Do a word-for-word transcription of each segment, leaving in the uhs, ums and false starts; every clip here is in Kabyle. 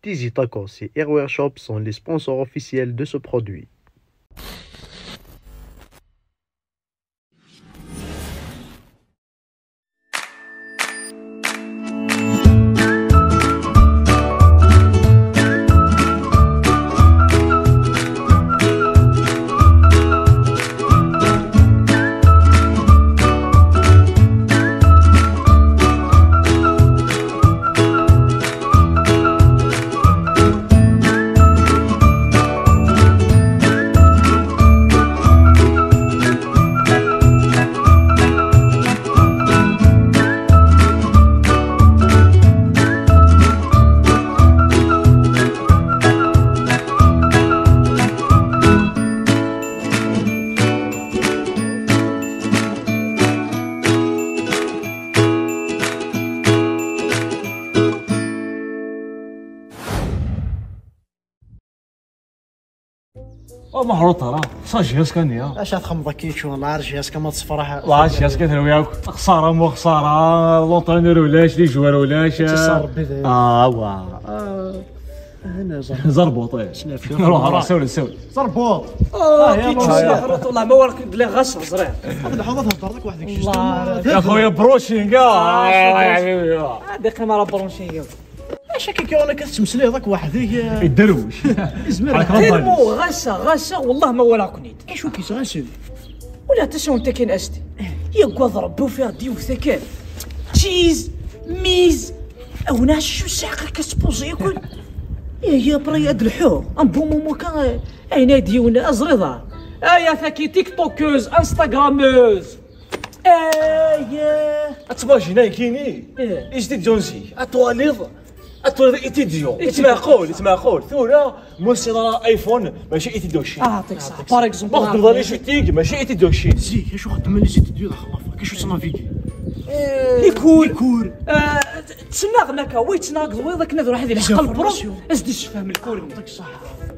Digitacos et Airware Shop sont les sponsors officiels de ce produit. Oh, ma ḥruṭ ara. Ça, j'ai scanné, hein. Acu txemmeḍ akka, yeččur la, j'ai scanné, ma tessefraḥ. La, j'ai scanné, oui, akk. Xsara, mo xsara, l'entraîneur ulac, les joueurs ulac. Yettṣar Rebbi dayen. Ah, wa. Ah, hna ẓer-, Zerbuṭ, eh. Ruḥ, ruḥ, sawel, sawel. Zerbuṭ. Ah, ya, kečč, ma ya, ḥruṭ, والله ma ur k-d-lliɣ ɣas ẓriɣ. Ad lḥuḍ ad theddreḍ ak weḥd-k. والله. Ya خويا, brushing, ah. Ah, ya, ya, ya. Ah, d iqim ara brushing. Acu akka, kra akka tettmeslayeḍ akk weḥd-k? Idderwec. Izmer. Tellement ɣasa, ɣasa, والله ma walaɣ-ken-id. Acu k-yesɣasen? Wala tasawent akken asti. Yagad Rebbi ufiɣ-d yiwet akken. Cheese, mise. Awna acu sɛiɣ akka tpuẓi yakk. Ihi, après, ad lḥuɣ. Un bon moment kan, eh, ayen ay d-yiwen, aẓriḍ-a. Ay, ataki, tiktokeuse, instagrammeuse. Aya! Ad tmajinaḍ nekkini? Eh. Ijdi Jonesy, ad twaliḍ, ad twaliḍ itidyo. Itidyo. Yettmeɛqul, yettmeɛqul. Tura, ma usiḍ ara iPhone, mačči itidyo Ccin. Ah, yɛṭik ṣṣeḥ. Par exemple, ma txeddmeḍ ara les études, mačči itidyo Ccin. Zik, acu xeddmen les étudiants d axlafa? Acu ttnavigin? Eh, les cours. Les cours. Eh, ttnaɣen akka, wa yettnaɣ d wayeḍ akken ad iruḥ ad ilḥeq les informations. Lpṛof, ad s-d-issefhem lkur-nni. Yɛṭik ṣṣeḥ.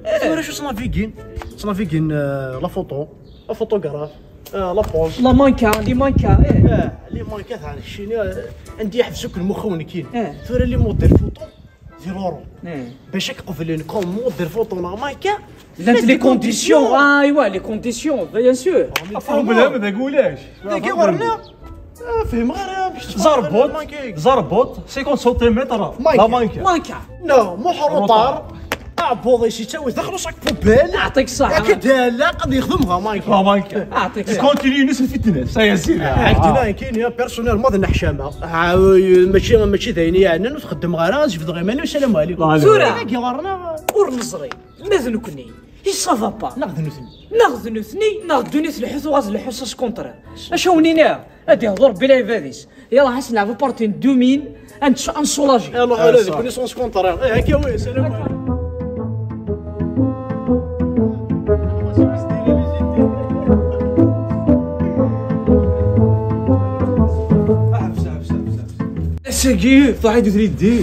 Eh. Tura acu ttnavigin? Ttnavigin, eh, la photo. Afotografe, ah, la pose. La manka, les manka, eh. Ah, les manka, tɛni keččini, ah, anda yeḥbes akk lmux-iw nekkini. Eh. Tura les modèles photo di l'euro. Eh. Bac ad k-qeblen comme modèle photo neɣ manka, llant les conditions. Ah, aywa, les conditions, bien sûr. Problème, dagi ulac. Dagi ɣer-neɣ. Ah, fehmeɣ ara. Zerbuṭ, zerbuṭ, cinquante centimètres, la manka. Manka. Non, muḥ ruṭar. Aɛebbuḍ-is yettawi daxel uṣak poubelle. Yɛṭik ṣṣeḥ. Akka d-alaq ad yexdem la manka. La manka. Yɛṭik ṣṣeḥ. Continue-ines lfitness, ay azir. Ɛedna, nekkini, personnellement, d nneḥcama. Ah, mačči, mačči d ayen yeɛnan, ur t-xeddmeɣ ara, ad jebdeɣ iman-iw, salam ɛlikum. Tura. Agi ɣer-neɣ. Ur neẓri ma d nekkni i ça va pas, neɣ d nutni, neɣ d nutni, neɣ ddunit lḥut uɣaz lḥus askunṭri. Acu awen-iniɣ? Ad ihḍu Rebbi lɛibad-is. Yalla, ḥas nɛbu parti n deux mille, ad nsolagi. Yalla, ala, d nekkni sens contraire. Eh, akka, oui, salam ɛlikum. Ass-agi, taḥit di triddi,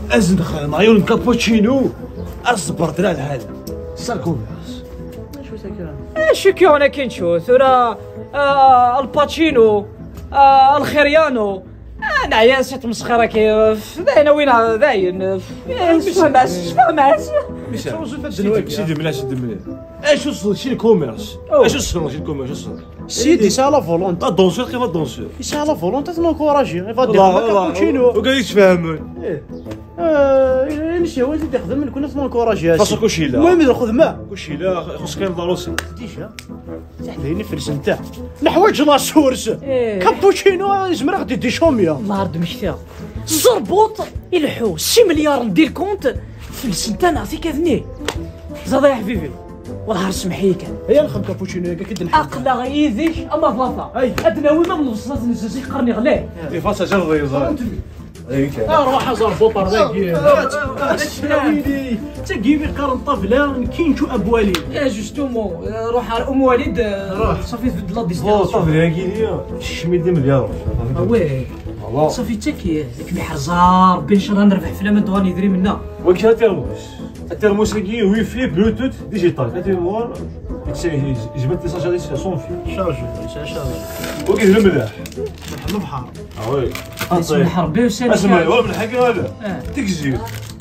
ad nxedmeɣ yiwen n cappuccino, ad ṣebber dra lḥal. Sa commerce. Acu kihun akin tcu, tura, ah, Al Pacino, ah, Al Kheriano. Ah, neɛya si tmesxir-agi, dayen, a wina, dayen. Eh, sfehmet-as, sfehmet-as. Sidi, sidi mliḥ, sidi mliḥ. Acu s-, si le commerce? Oh. Acu s-, si le commerce, acu s-, Sidi, yesɛa la volonté. Ad danser, qim ad danser. Yesɛa la volonté, ad t-nencourager. Il va dire, cappuccino. Ur gad yetfehmen. Eh. Eh, ayen s-yehwa ad t-ixdem, nekkni ad t-nencourager. Faṣel kucila. المهم, d lxedma. Kucila, xus kan la recette. Déjà. Saḥdayen ifelsen ta. Neḥwaǧ la source. Eh. Cappuccino, yezmer ad ɣ-d-iddi chômé. Lard mekta. Ẓerbuṭ, ileḥḥu, six milliards n di lkunt, felsen ta neɣ tikad-nni. Ẓaḍ ya ḥbibi. Wellah ar semmeḥ-iyi kan. Aya nexdem cappuccino-agi, ad k-id-nḥeḍ. Aql-aɣ yid-k, a ma ḍafa. Ay. Ad nawi ma n lebṣel, ad nezzez i qqaren iɣlay. Di faṣ ajar d yeẓri. Aruḥ a Zerbuṭ ar dagi. Tagi mi qqaren ṭṭabla n Kintu Abwali. Eh, justement, eh, ruḥ ar Umwalid, eh, ruḥ. Safi tbeddel la destination. Ṭṭabla-agi, tekcem-id imelyaren. Ah ouais. Voilà. Safi d taki, eh, ad kem-iḥrez Rebbi, ncallah ad nerbeḥ fell-am ad d-uɣalen yidrimen-a. Wagi atermus. Atermus-agi, wifi, bluetooth, digital. Ad iwar, yezmer tisajari s son fil. Charge, c'est charge. Wagi d lemleḥ. Lebḥer. Ah oui. Asma Rebbi, ussan. Asma, wa mleḥ-agi ɣala. Eh. Tigzi.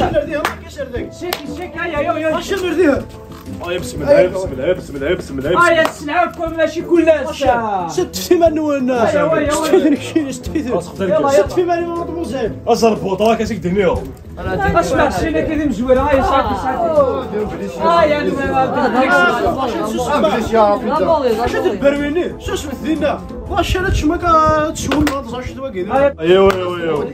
Aşağı. Nerede ya? Geç nerede? Çek, çek, ay, ay, ay, ay. Aşağı nerede ya? آه، بسم الله، بسم الله، بسم الله، بسم الله. آه، يا السلعة، كون ماشي كل الساعة. ست في منون. أيوة، أيوة، أيوة. ست في منون، مدموزيل. أصل بوطة، كاسيك دنيو. اسمع، سينا كذا مزويرة، هاي صافي، صافي. آه، يا نمام. شو تدبرويني؟ شو اسمه الدينا؟ واش أنا تشمك، آه، تشوم، ما تزعش تواقي. أيوة، أيوة، أيوة.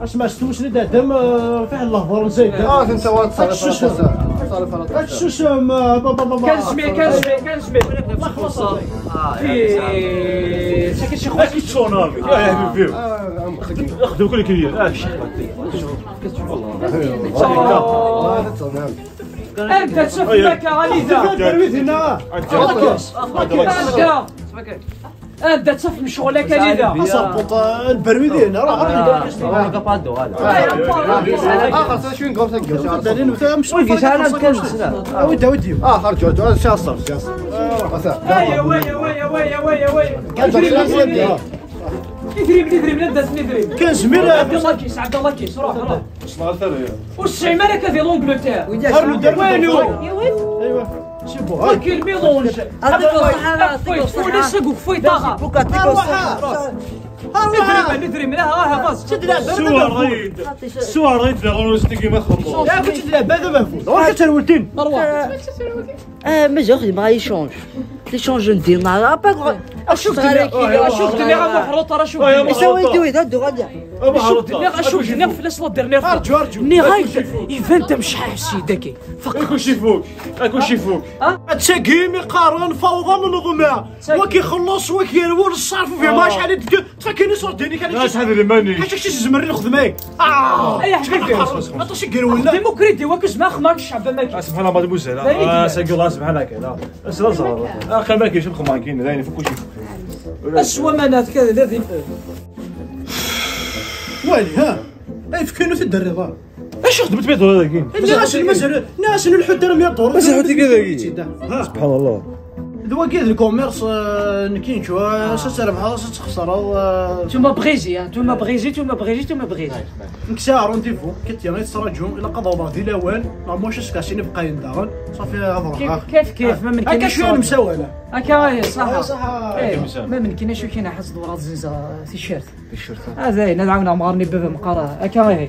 اسمع، ستوسني دا دم، آه، فيه الله فرنسي. آه، أنت واد صالح. تشوش. صالح فرنسي. تشوش، آه، بابا، بابا. كان سمي، كان سمي، كان سمي. الله يخلص. آه، إيه. ساكت شي خويا. ساكت شونار. يا، يا، فيو. آه، أم، خدم. خدم كل كبير. آه، شي. والله. آه، تمام. أنت تشوف لك، راني دا. أنت تشوف لك، راني دا. انت تصف من شغلك هذا. اصبط البرويدين، راه، راه. آه، كابادو هذا. آه، خاصة شوي نقول ثقة. ودي، ودي. اه، خرج، خرج، شاصر، شاصر. آه، ويا، ويا، ويا، ويا، ويا. كان زميل، كان زميل. كان زميل. عبد الله كيس، عبد الله كيس، روح، روح. والسعي مالك هذه لونجلتير. وينو؟ ايوا، سي بون. كاين ميلونج. يعطيك الصحة، يعطيك الصحة. يعطيك الصحة. ندري، ندري، لا، ها، ها، باص. شد لعبة، سوار ريد. سوار ريد في غروس تيجي ما خمو. لا، كنت تلعب هذا ما فوت. غير كتر ولتين. آه، ما جا خدمة، يشونج. لي شونج ندير مع با غرو. اشوف دماغ، اشوف دماغ محروط، راه شوف. يساوي يدوي هذا غادي. اشوف دماغ، اشوف دماغ في لاس لا ديرنيير فوا. ارجو، ارجو. ني غايد يبان انت مش حاسي داكي. فقط. اكو شي فوق، اكو شي فوق. ها؟ تساقي مقارن فوضى منظمة. وكي خلص وكي يرول الصرف فيه ما شحال يدك. تفكرني صوت ديني كان لا، شحال الماني. حاجة شي زمر الخدمة. اه. اي حاجة. عطاش يقرا ولا. ديموكريتي وكز ما خماك الشعب ما كاين. سبحان الله، ما تبوز هنا. آه، ساقي الله سبحانه كاين. لا. بس لا زهر. آه، خلي بالك شنو خماكين، لا، يعني، في كل شيء. اسوء ما نات كذا، لا، ذي. وين، ها؟ اي فكينو في الدري، ضار. اش خدمت بيت ولا كاين؟ الناس المزر، الناس الحدر ما يدور. بس حتى كذا كاين. ها. سبحان الله. دوا كذا الكوميرس، آه، نكين شو، آه، سسر بحال سس خسر، آه. ثم بغيزي، ها، ثم بغيزي، ثم بغيزي، ثم بغيزي. نكسا رونديفو، كتيا غير تسراجو، إلا قضاو بعض دي الأوان، ما موش سكاسين بقاين داغن، صافي هضر كيف، كيف، كيف، ما من هكا كاينش شوية صراجو. مساوالة. هكا هي، صح. آه، صح. إيه، ما من كاينش شوية كاين حس دورة زيزة، تيشيرت. تيشيرت. هذا هنا عاونا مغارني بابا مقارا. هكا هي.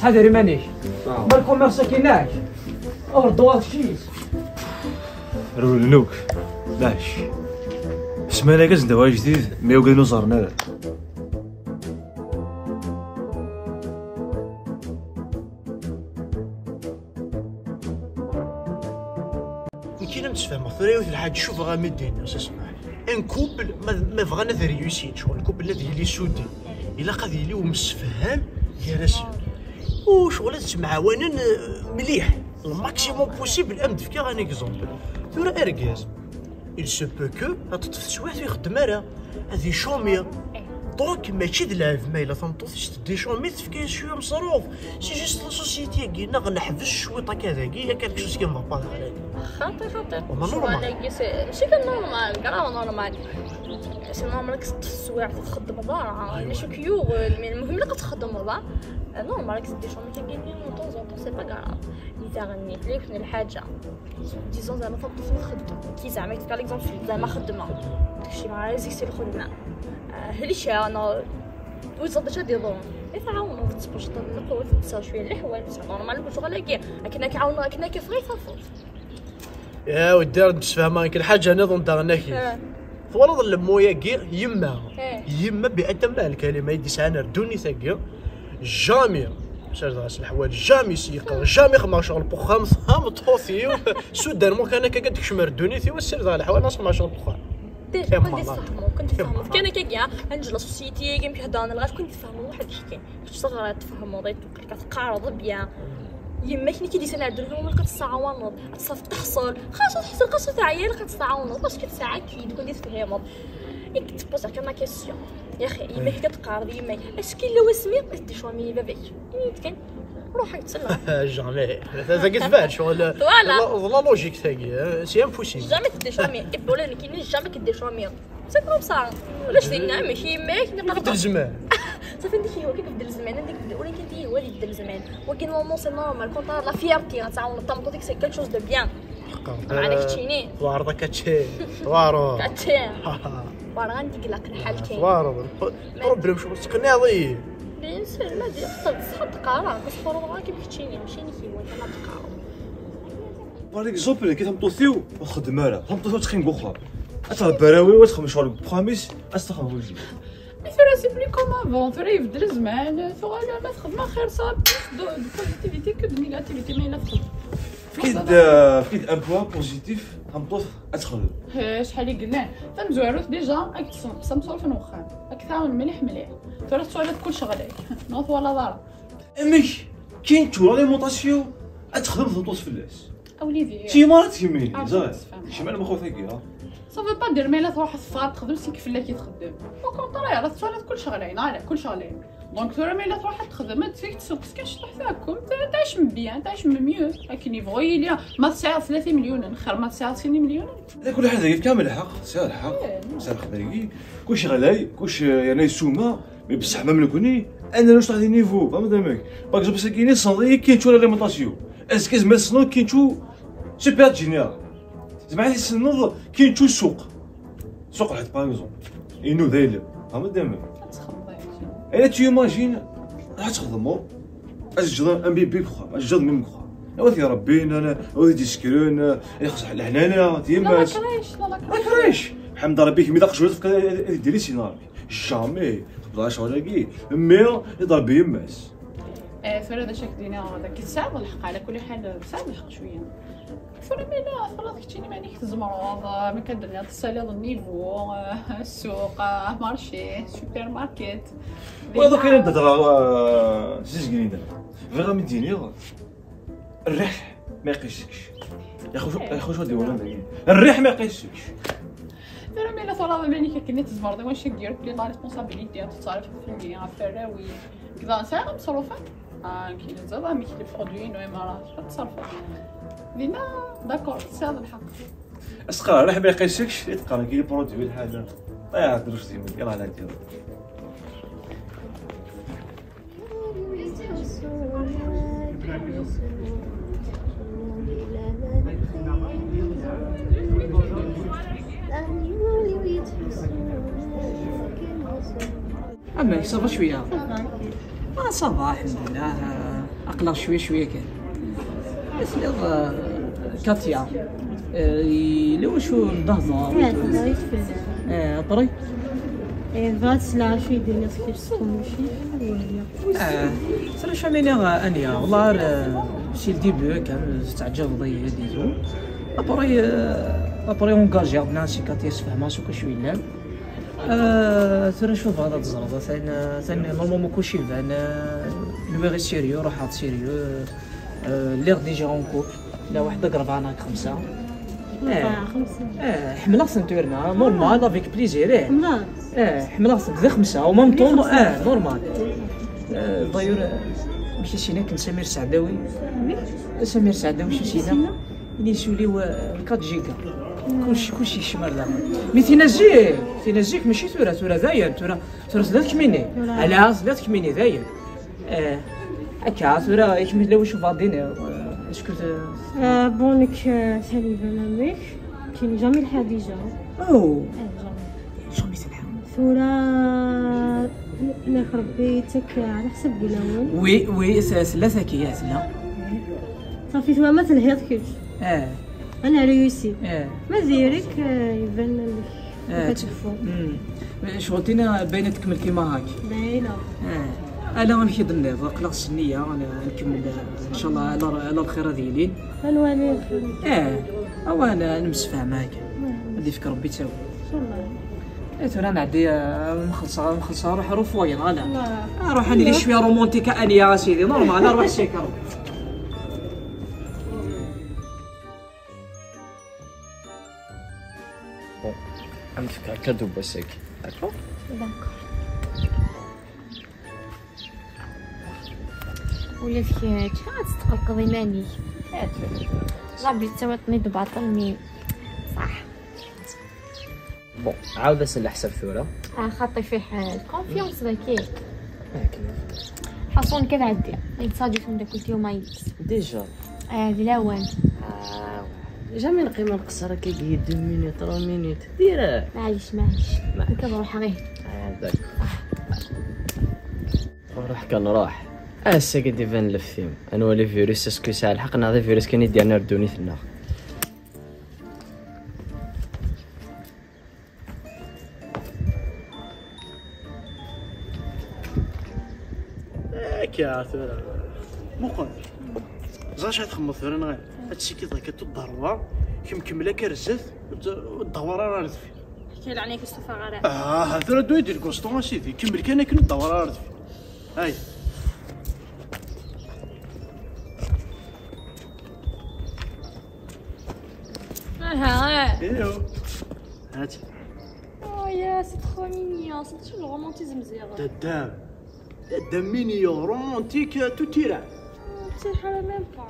هذا ريمانيش. آه. ما الكوميرس كايناش. أو الدوار شيس. رولنوك. باش. سمعنا كاز دواء جديد، ما يوجد له زرنا. كي نتفاهموا ثريوت الحاج، شوف غا ميدين، اسمح. ان كوبل ما، ما بغانا ذا ريوسين، شغل الكوبل الذي يلي سودي. إلا قد يلي ومسفهام يا راسل. وشغل تسمعوانن مليح. الماكسيموم بوسيبل، ام دفكا غان اكزومبل. ثورة اركاز. Il se peut que هاد الطفل سوايع يخدم راه هذه شومير. دونك ماشي د العيب ما الا تنطوط تدي شومير تفكي شويه مصروف. سي جوست لا سوسيتي كي نغ نحبس شويه طاك هذاكي يا كان شوز كي مبابا. خاطي خاطي. وما نورمال. ماشي كان نورمال، كاع نورمال. سي نورمال كتطفي السوايع تخدم برا، يعني شو كيو، المهم اللي كتخدم برا. نورمال كتدي شومير كاين مين طون زون طون، سي با كراف. اذا غنيت ليك من الحاجه. ديزون زعما فوق في الخدمة. كي زعما يتقال ليكزومبل زعما خدمة. داكشي مع ريزي سي الخدمة. آه، هلي شي انا. وزاد شا دي ظون. اي تعاونوا في السبورت، نقول في شوية الحوال، بصح نورمال كنت غلا كي. كنا كيعاونوا، كنا كيف غير فوق. يا ودي راه نتفاهموا، كاين حاجة انا ظن داغنا كيف. آه. فوالا ظل المويا كي يما. آه. يما بأتم الكلمة يدي سانا ردوني ثاكي. جامي. سير داغ الحوال جامي سيقا، جامي خما شغل بوخام، فهم طوفي. سودان مو كان كا تكشم ردوني ثي وسير داغ الحوال ناس ما شغل بوخام. ديجا كنت تفهموا، كنت تفهموا. كان كا كاع، عند لا سوسيتي، كان كيهضر انا الغاش، كنت تفهموا واحد الشيء كاين. كنت صغيرة تفهموا، بغيت تقرا تفهموا، بغيت تفهموا. يما كنا كي ديسان عندنا هما كتساعد، تصاف تحصل، خاصة تحصل، خاصة تعيا، كتساعد، باش كتساعد كي تكون تفهموا. يك تبوز كما كيسيون. يا اخي، يما كي كتقارض يما، اش كاين لو اسمي دي شومي باباك؟ كاين روحك تسلى. جامي. هذا كتبان شغل. فوالا. لا لوجيك تاعي، سي امبوسيبل. جامي تدي شومي، يقولوا لك كاين جامي كدي شومي. سي كوم سا. علاش دينا ماشي يماك نقدر. بدل زمان. صافي، عندك هو كيف بدل زمان، عندك بدل، ولكن دي هو اللي بدل زمان. ولكن نورمال سي نورمال، كونتر لا فيرتي غتعاون الطمطو ديك سي كيك شوز دو بيان. Maɛna keččini. Tuɛreḍ akka tčči. Tuɛreḍ. Tčči. War ɣan deg laqen ḥal kan. Tuɛreḍ. Problème شغل تقنعضي. Bien sûr, ma di xeṭṭ xeṭṭ qqareɣ, bas tuɛreḍ ɣa كيف keččini, ماشي نكي وانت ما تقارض. Par exemple, كي تمطوثيو وتخدم مالا، تمطوثيو تخين بوخا. أتعب براوي وتخمش على بخامس، أستخدم وجهي. Mais tura c'est plus comme avant, tura ibeddel zzman, tuɣal ma txedmeḍ xir صافي, de positivité que de négativité, ma yella txedmeḍ. Fkid, fkid un point positif, tameṭṭut ad texdem. He, acḥal i yellan. Tamezwarut déjà, ad k-tessenqes amṣuref n wexxam. Ad k-tɛawen mliḥ mliḥ. Tura tettwaliḍ kullec ɣlay. Neɣ twalaḍ ara. Amek? Kien tura l'alimentation, ad texdem tameṭṭut fell-as. A wlidi. Si ma ad tgemmi, ẓer. Kecmen lmuxut-agi, ha? Ça veut pas dire, ma yella truḥ teffeɣ ad texdem, c'est que fell-ak i txeddem. Au contraire, ad tettwaliḍ kullec ɣlay, neɣ ala, kullec ɣlay. Donc tura ma yella truḥ ad texdem, ad tfik tessukkes kan cṭuḥ taɛkumt, tɛic bien, tɛic mieux. Akken yebɣu yili, ma tesɛiḍ tlata imelyunen, xir ma tesɛiḍ sin imelyunen. Ala kul ḥaǧa yefka-am lḥeqq, tesɛiḍ lḥeqq, tesɛiḍ lḥeqq dagi. Kullec ɣlay, kullec yerna yessuma, mais bessah même nekni, ad nernu cṭuḥ di niveau, tfehmeḍ amek? Par exemple, ass-agi tessneḍ-iyi كينتشو l'alimentation. Azekka zemreɣ ad tessneḍ كينتشو super général. Zemreɣ ad tessneḍ كينتشو ssuq. Ssuq lḥedd, par exemple. Inu d ayla. Tfehmeḍ amek? Ad txedmeḍ ayen. Et là, tu imagines, ad txedmeḍ, ad teǧǧeḍ un bébé deg uxxam, ad teǧǧeḍ même deg uxxam. Awa t-irebbin, awa t-id-yessekren, ixṣeḥ leḥnana, d yemma-s. La crèche, la crèche. Ḥmed Rebbi, kemm d aqjun, tefka ad idir i sin Rebbi. Jamais. Tebḍa ccɣel-agi, mmi i d-rebbi yemma-s. Eh, tura d acu ak-d-iniɣ, dagi tesɛiḍ lḥeqq, ɛla kulli ḥal, tesɛiḍ lḥeqq cwiya. Tura ma yella tfalaḍ keččini iman-ik tzemreḍ, eh, ma kan d-nniḍ tessaliḍ nnivu, eh, ssuq, eh, marché, supermarket. Wa d akken ad d-hedreɣ, eh, s izgilin. Bɣiɣ ad m-d-iniɣ, rriḥ ma iqis-ikc. Yaxuc, yaxuc ad d-iwala dagi. Rriḥ ma iqis-ikc. Tura ma yella twalaḍ iman-ik akken i tzemreḍ i wacu i d-yerr fell-i la responsabilité, ad tettɛerfiḍ fell-i ɣef warraw-ik. Kda sɛiɣ amesruf, ah, nekk i neẓẓad amek les produits-inu imara ad teṣṣerfeḍ. Dinna, d'accord, tesɛiḍ lḥeqq. Asqar, ala ḥbi iqis-ikc, i teqqaren kili produit lḥala. Ṭiɛa drus di mekki, ala ḥala kira. Amek, ça va cwiya? Ah, ça va, الحمد لله. Ah, aql-aɣ cwiya, cwiya kan. Tesliḍ, ah, Katia, ah, yella wacu n ddehmeɣ? Eh, après? Eh, bɣiɣ ad sleɣ acu i d-iniɣ kif s teqmucin. Ah, tura acu am iniɣ, ah, Ania, والله, ah, si le début kan, tettɛeǧǧibeḍ-iyi, disons. Après, ah, après, engagé-ɣ-d, nnan si Katia, sfehmeɣ-as akk acu yellan. Ah, tura acu tebɣiḍ ad teẓreḍ? Atan, atan, normalement, kulci iban, ah, nwiɣ i sérieux, ruḥeɣ-d sérieux, ah, lliɣ déjà en couple, la waḥed deg rebɛa neɣ deg xemsa. Eh, xemsa. Eh, ḥemmleɣ-tent tura, normal, avec plaisir, eh. Eh, ḥemmleɣ-tent di xemsa, au même temps, eh, normal. Eh, d'ailleurs, eh, amek i s-yenna akken Samir Saɛdawi? Samir Saɛdawi, acu i s-yenna? Ini yesuli, eh, quatre giga. Kulci, kulci yekcem ar daxel. Mi tina zik, tina zik, mačči tura, tura dayen, tura, tura tella tkemmini. Ala, tella tkemmini dayen. Eh, akka, tura, yak mi tella wacu baḍ-iniɣ, eh, est-ce que te- Ah, bon, nekk, eh, taliban amek, kien jamais lḥal déjà. Oh. Eh, jamais. Jamais telha. Tura, nek Rebbi yettak ɛla ḥsab wulawen. Oui, oui, s-, tella tagi, tella. Safi, tura ma telhiḍ kečč. Eh. Ana réussi. Eh. Ma diri-k, eh, iban amek. Eh, ad tecfu. Mm. Ccɣel tina bayen ad tkemmel kima hak. Bayen. Eh. Ala amek i d-tenniḍ, aql-aɣ s nniya, ad nkemmel, eh, ncallah, ala, ala lxir ad yilin. Ad nwali. Eh, awa, ad nemsefham hak. Mm. Ad yefk Rebbi ttawil. Ncallah. Eh, tura nɛeddi, eh, nxelṣ, nxelṣ, ruḥ, ruḥ wayen, ala. Ruḥ ad nili cwiya romantique, Ania, a sidi, normal, ruḥ sika. Bon, ad m-fkeɣ cadeau n wass-agi, d'accord? D'accord. Ula d kečč ad tqelqeḍ iman-ik. Ẓer belli tettawiḍ-ten-id baṭel, mais صح. Bon, ɛawed-as leḥsab tura. Ah, xaṭi fih, eh, confiance daki. Akken. Ḥaṣun kan ɛeddi. Yettaǧu tamdakelt yuma yis. Déjà. Eh, d lawan. Ah. Jamais neqqim nqeṣṣer akka, deux minutes, trois minutes. Dira. Maɛlic, maɛlic. Akka bruḥeɣ, ih. Ah, d'accord. Ruḥ kan ruḥ. Ass-agi d-iban leftim. Ad nwali virus, est-ce que yesɛa lḥeqq neɣ d virus kan i d-yerna ar ddunit-nneɣ. Akka tura. Muqel. Ẓer acu ad txemmeḍ tura, neɣ ad tcikkiḍ akka tout droit, kemm kemmel akka ar zdat, ur d-, ur d-dawar ara ar deffir. Ḥki leɛnaya-k, ur stufaɣ ara. Ah, tura ddu-yi-d lguṣṭu a sidi, kemmel kan akken, ur d-dawar ara ar deffir. Ay. Aha, eh. Iyo. Hati. Oh yeah, c'est trop mignon, c'est toujours le romantisme zéro. Dadam. Dadam mignon, romantique, tout ira. Oh, c'est même pas.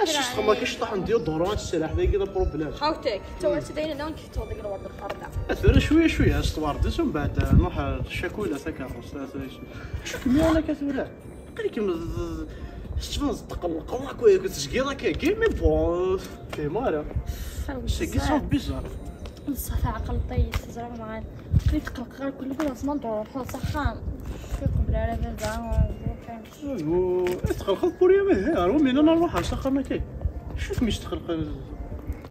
Ah, je suis vraiment que je t'en dis au droit, c'est la règle de problème. Xawtek, tura tidayna dawn kifeḍ deg lwerd lqerda. Tura cwiya cwiya, s twerdi-s, umbeɛd, eh, nruḥ, eh, ccakula, takeṛṛust, eh, tura. Acu kem-yuɣen akka tura? Aql-ikem d-, tettbaneḍ tqelqeḍ akk, tezgiḍ akkagi, mais bon, fhimeɣ ara. Sagi, c'est bizarre. Ṣṣeḥ, ɛqel ṭayyes, teẓra mɣan. Aql-i tqelqeɣ ɣer kullu, kul aẓman d-ruḥeɣ s axxam. Ur qebleɣ ara baba, ur kan. Aywa, tqelqeḍ pour rien, mais, eh, ar wumi nruḥ s axxam akka? Acu kem-yesqelqen?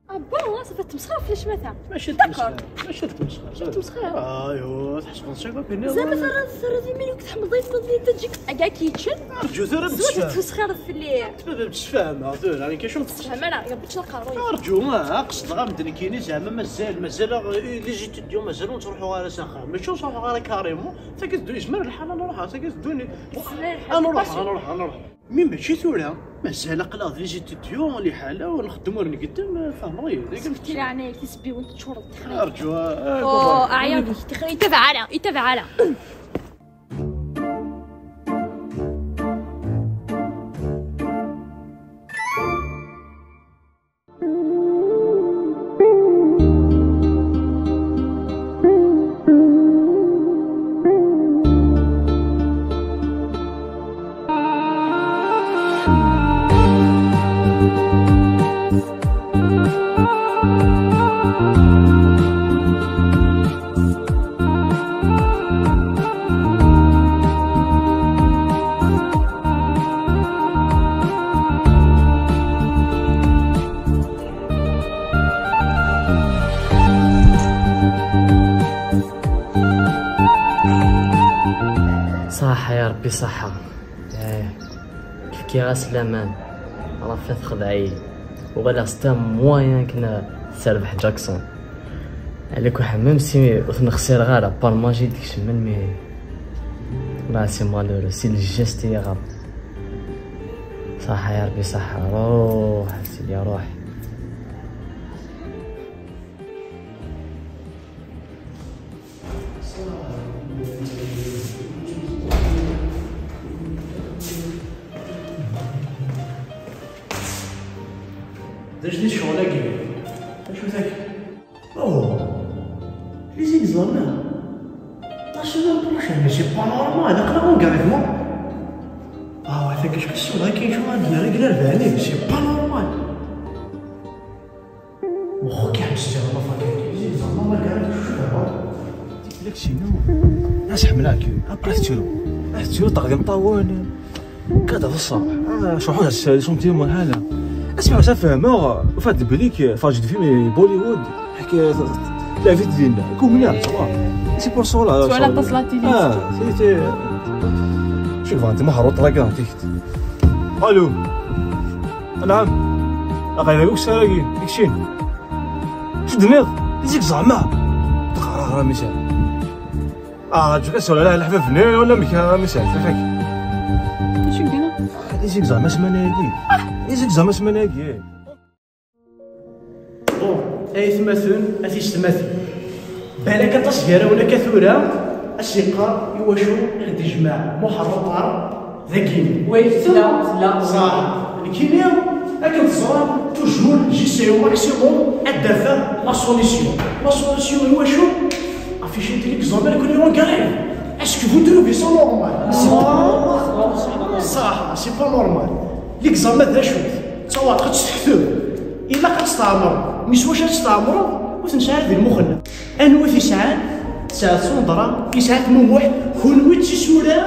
Ah bon, ça fait تمسخر في شمتها. ماشي تمسخر، ماشي تمسخر. ماشي تمسخر. ايوا، تحسبون شي باك هنا. زعما ترى، ترى ذي ملي كنت حمضيت، تجيك اكاكي تشن. ارجو ترى زوج تمسخر في اللي. تبدا بالسفاهة، هذول، يعني كاين شنو تمسخر؟ انا قبلت القارون. ارجو، ما قصد غا مدن كيني زعما مازال، مازال لي زيتيديون مازال نروحوا على ساخا، ماشي نروحوا على كاريمون، تاكي تدو يزمر الحال نروح، تاكي تدوني. انا نروح، انا نروح، انا نروح. مي ماشي ثورة، مازال aql-aɣ d les étudiants، لحالة ونخدم ور نقدم، فهمغ يديك. سكتي لعنا يتسبي وانت تشور التخريب. ارجو، آه، اوه، اعيا بك، تخريب، تبع على، تبع على. صح يا ربي، صح. ايه، كيف كي غاس لامان، راه فات خدعي. وغالا ستا موان كنا تربح جاكسون. عليك واحد ميم سي وثنخسر غالا بار ماجي ديك شمن مي. لا، سي مالورو، سي الجيست يا غاب. صح يا ربي، صح. روح سيدي، روح. داش دي الشغل اكيد. شو ذاك؟ اوه، لي زيكزام. لا شنو بروشين، ماشي با نورمال، اقرا اون كاريتمون. اه، هذاك اش كسو، كاين شو عندنا ريغلار بعليه، ماشي با نورمال. مخك يحبس جرى ما فاكر. زيد زعما ما كان شو دابا. ديك شنو؟ ناس حملاك. ابرا تشيرو. تشيرو تقديم طاوون. كذا في الصباح. آه، شو حاجة السالي شو متيم ولا حاجة. اسمع، واش فاهمة؟ فهاد البليك فاجد فيلم بوليوود. حكاية لا فيت ديالنا. كون مليار، صباح. سي بور سولا. سولا تصلاتي لي. اه، سي، سي. شوف، انت محروط راك عندك. الو. نعم. اخي، هذا وش راكي؟ داكشي. شو دماغ؟ يجيك زعما. تقرا راه مشى. اه، تجيك سؤال على الحفاف هنا ولا مشى، مشى، فيك. شو دينا؟ يجيك زعما سمانة هادي. يجيك زعما سمانة هادي. Bon, aytmaten, a tiyessetmatin. Balak aṭas gar-awen akka tura, a s-yeqqar iwacu i ɣ-d-ijmeɛ Muḥ Ṛuṭar dagi. Wa yesla, tella. Ṣaḥ. Nekkini, akken teẓram, toujours, j'essaie au maximum ad d-afeɣ la solution. La solution iwacu? Afficher l'examen, nekkni en grève. Est-ce que vous trouvez ça normal? C'est pas normal. Ṣaḥ, c'est pas normal. L'examen d acu-t? D tawerqet tekteb. Ilaq ad testeɛmreḍ, mi s wacu ad testeɛmreḍ? Ur ten-sɛiɣ di lmux-nneɣ. Anwa i t-yesɛan? Tesɛa Sandra, yesɛa-t Mumuḥ, kunwi d tisura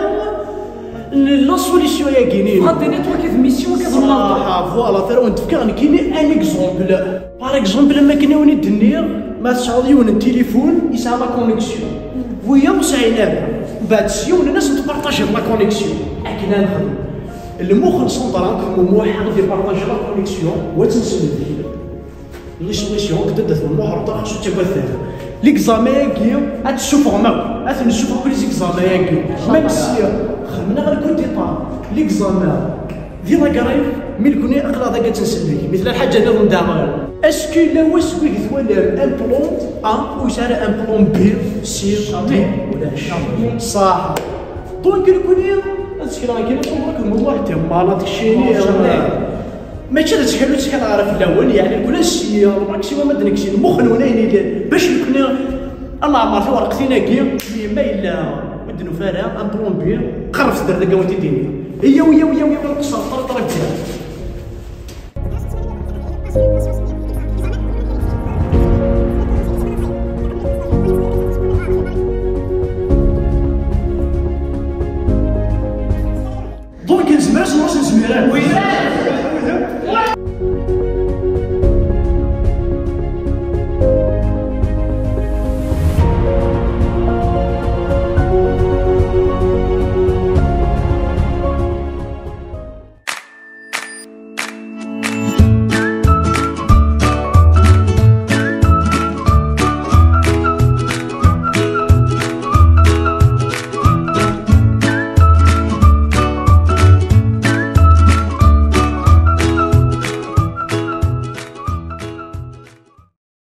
n la solution-agi-nni. Ad d-tiniḍ wagi d mission, wagi d ṣṣaḥa, voilà, tara wen-d-fkiɣ nekkini un exemple. Par exemple, am akken i wen-d-nniɣ, ma tesɛuḍ yiwen n tilifun yesɛa la connexion, wiyaḍ ur sɛin ara, mbeɛd s yiwen-nnes ad tpartajiḍ la connexion. Akken ad nexdem. Lmux n Sandra akked Mumuḥ ad d-ipartaji la connexion, wa tt-nsellek. La solution akked ddat Mumuḥ, Ṛebbi xas ur ttagad ara. L'examen-agi ad t-ssufɣem akk, ad t-nessufeɣ akk les examens-agi. Même si xedmen-aɣ le coup d'état, l'examen d la grève, mi nekni aql-aɣ dagi ad tt-nsellek. Mi tella lḥaǧa nniḍen daɣen. Est-ce que yella wasmi i twalam un plan A ur yesɛi ara un plan B, C, D? Ulac. Ṣaḥ. Donc, nekkni ad sekreɣ kan Sandra akked Mumuḥ, d timmana tekcini. Jamais. Mačči d ttkel ur ttkaleɣ ara fell-awen, yeɛni, nekkni ad s-yini, maximum ad d-nekkes lmux-nwen ayen yellan, bac nekkni ad neɛmer tiwerqtin-agi, mi ma yella ur d-nufi ara un plan B, qerreb-d ar dagi ad wen-t-id-iniɣ. Yyaw, yyaw, yyaw, yyaw, ad nqeṣṣer ṭṭrad ṭrad.